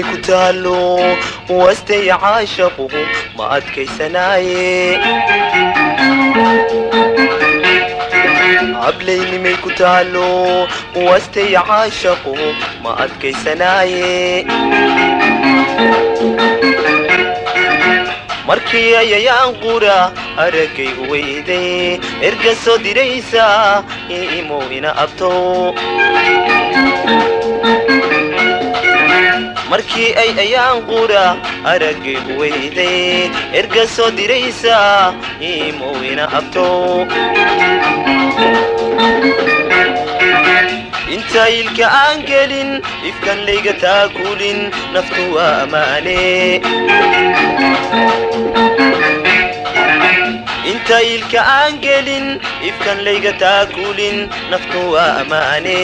Hablaynimay ku taalo wastay caashaqu ma adkaysanaaye. Hablaynimay ku taalo wastay caashaqu ma adkaysanaaye. Markii ayayaan qura araggaygu weyday erga soo diraysa imow ina abto. Markii ay ayaan qura araggaygu weyday erga soo diraysa imow ina abto. Inta ilka aan gelin ifkan layga taakulin naftu waa ammaane. Inta ilka aan gelin ifkan layga taakulin naftu waa ammaane.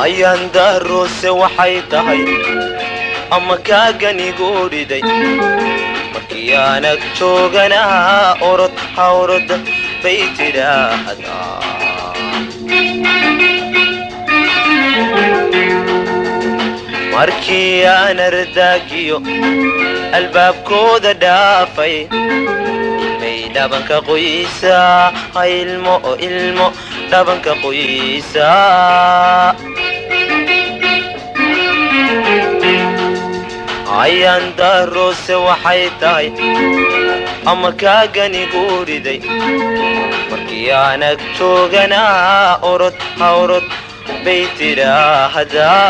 Ayaan daaroose waxay tahay ama kaaganigu dhiday markii aanag jooganaa orod hawrod bay tidhaahdaa. Markii aan ardaagiyo albaabkooda dhaafay may dhabanka qoysaa ha ilmo oo ilmo dhabanka qoysaa. Ayaan daaroose waxay tahay ama kaaganigu riday markii aanag jooganaa orod hawrod bay tidhaahdaa.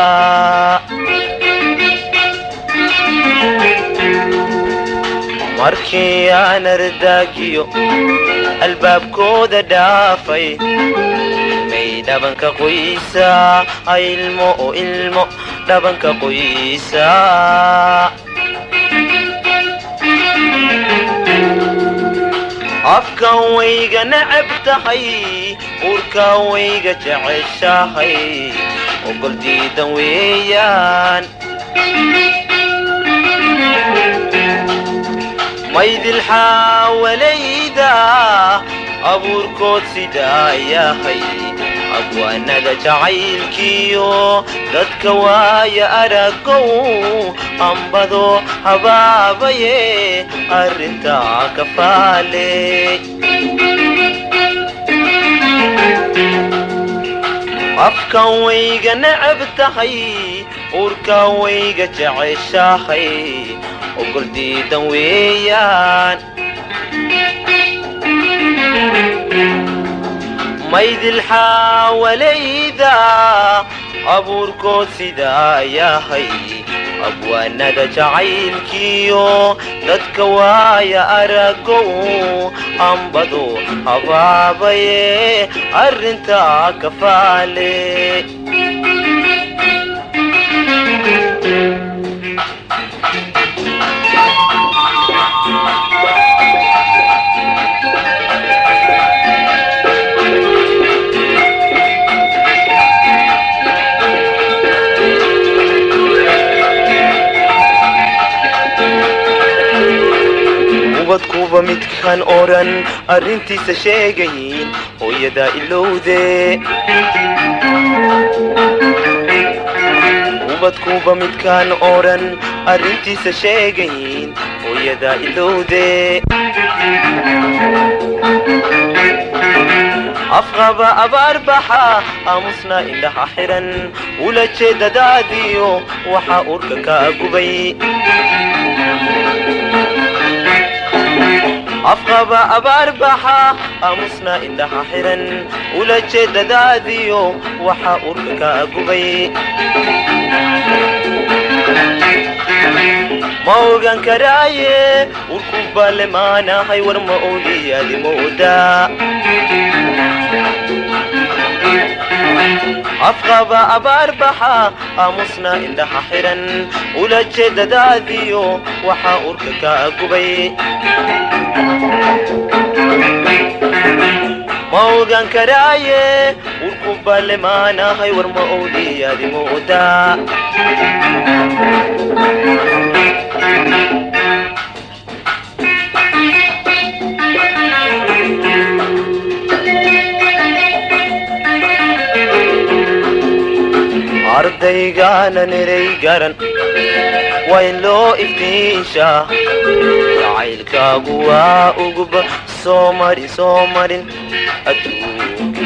Markii aan ardaagiyo albaabkooda dhaafay may dhabanka qoysaa ha ilmo oo ilmo dhabanka qoysaa. Afkan wayga necab tahay uurkan wayga jeceshahay ogol diidan weeyaan. Maydil xaawalayda abuurkood sidaa yahay abwaanada jacaylkiyo dadka waaya aragow ambado habaabaye arrintaa ka faale. Afkan wayga necab tahay uurkan wayga jeceshahay ogol diidan weeyaan. Maydil xaawalayda abuurkood sidaa yahay abwaanada jacaylkiyo dadka waaya aragow ambado habaabaye arrintaa ka faale. Ubadkuba midkan odhan arrintiisa sheegayin hooyadaa ilowde. Ubadkuba midkaan odhan arrintiisa sheegayin hooyadaa ilowde. Afqaba abaar baxa aamusna indhaha xiran ula jeedadaadiyo waxaa urka kaa gubay. Afqaba abaar baxa aamusna indhaha xiran ula jeedadaadiyo waxaa urka kaa gubay. Ma ogaan karaaye urku baale maanahay war ma owliyaadi moodaa. Afqaba abaar baxa aamusna indhaha xiran ula jeedadaadiyo waxaa urka kaa gubay. Ma ogaan karaaye urku baale maanahay war ma owliyaadi moodaa. Ardaygaana niray garan waa in loo iftiinshaa. Jacaylkaagu waa uguba soo marin, soo marin adduunka.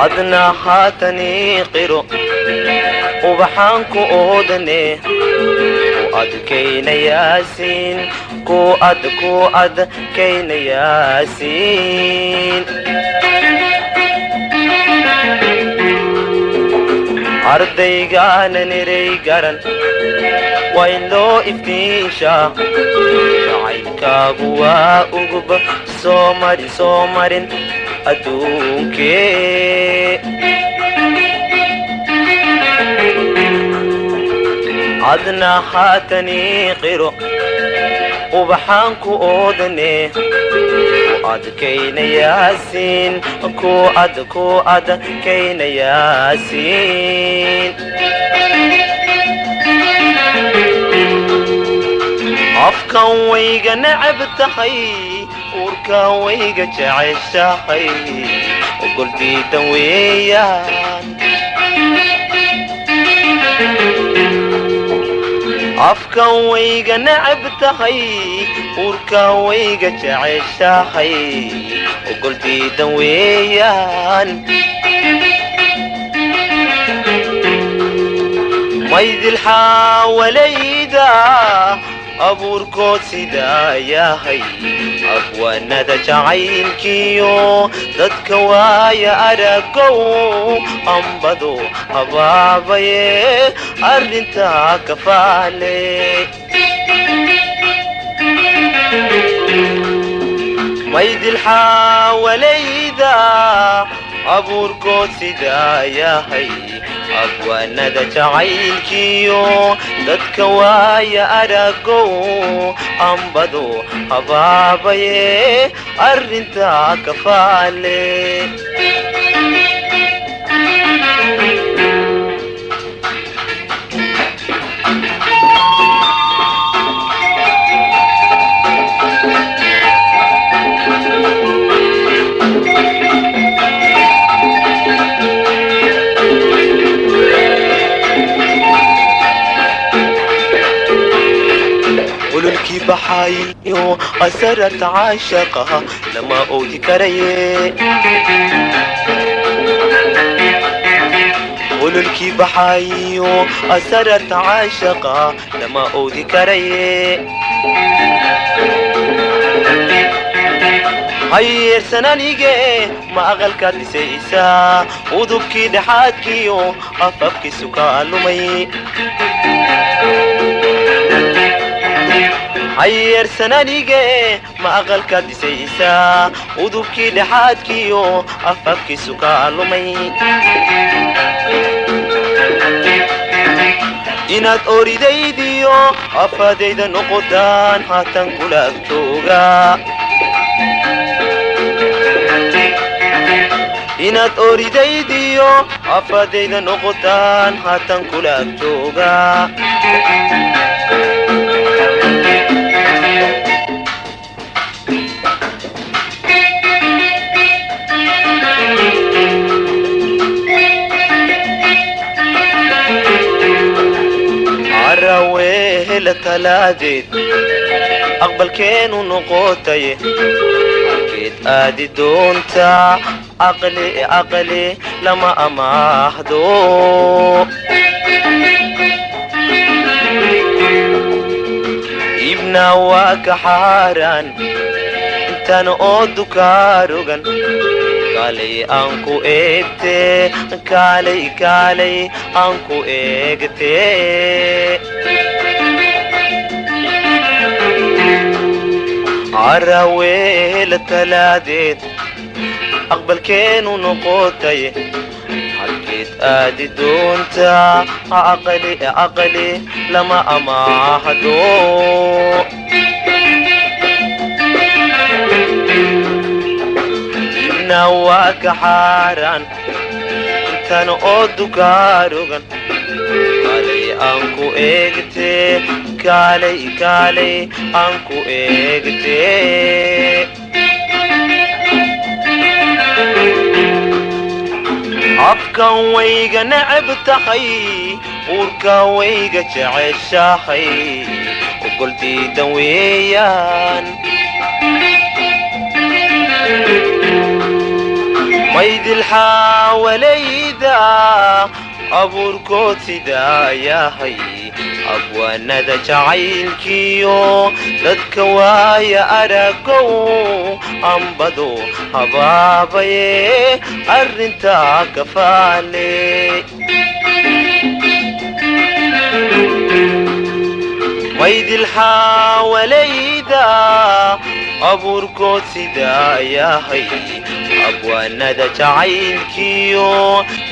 Adna haatanii qiro ubaxaan ku oodane ku adkaynayaasiin, ku ad ku adkaynayaasiin. Ardaygaana niray garan waa in loo iftiinshaa. Jacaylkaagu waa uguba soo marin, soo marin adduunkee. Adna haatanii qiro ubaxaan ku oodane ku adkaynayaasiin, ku ad ku adkaynayaasiin. Afkan wayga necab tahay, uurkan wayga jeceshahay, ogol diidan weeyaan. Afkan wayga necab tahay, uurkan wayga jeceshahay, ogol diidan weeyaan. Maydil xaawalayda abuurkood sidaa yahay, abwaanada jacaylkiyo dadka waaya aragow ambado habaabaye arrintaa kafaale. Maydil xaawalayda abuurkood sidaa yahay, abwaanada jacaylkiyo dadka waaya aragow ambado habaabaye arrintaa kafaale. Ololkii baxaayo asararta caashaqaha lama oodi karaye. Ololkii baxaayo asararta caashaqa lama oodi karaye. Hayeersananige ma aqalkaad dhisaysaa, udubkii dhexaadkiyo afafkiisu kaa lumay. Hayeersananige ma aqalkaad dhisaysaa, udubkii dhexaadkiyo afafkiisu kaa lumay. Inaad oridaydiyo afadayda noqotaan haatan kula ag joogaa. Inaad oridaydiyo afadayda noqotaan haatan kula ag joogaa. Araweela talaadeed aqbalkeenu noqotaye, halkeed aadi doontaa? Aqli aqli lama amaahdo. Ibna waa ka xaaraan intaan oo dukaarogan. Kaalay aan ku eegte, kaalay kaalay aan ku eegte. Araweela talaadeed aqbalkeenu noqotaye, halkeed aadi doontaa? Aqli aqli lama amaahdo. Ibna waa ka xaaraan intaan oo dukaarogan. Kaalay aan ku eegte, kaalay kaalay aan ku eegte. Afkan wayga neceb tahay, uurka wayga jeceshahay, ogol diidan weeyaan. Maydil xaawalayda abuurkood sidaa yahay, abwaanada jacaylkiyo dadka waaya aragow, ambado habaabaye arrintaa kafaale. Maydil xaawalayda abuurkood sidaa yahay, abwaanada jacaylkiyo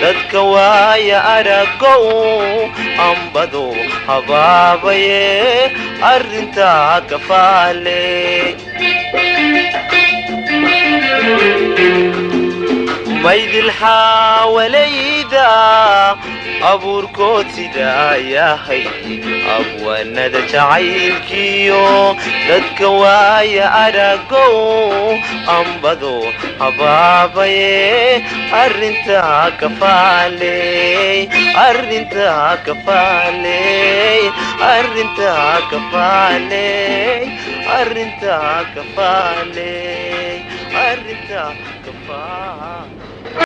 dadka waaya aragow, ambado habaabaye arrintaa kafaale. Maydil xaawalayda abuurkood sidaa yahay, abwaanada jacaylkiyo dadka waaya aragow, ambado habaabaye arrintaa kafaale, arrintaa kafaale, arrintaa kafaale, arrintaa kafaale, arrintaa kafaale.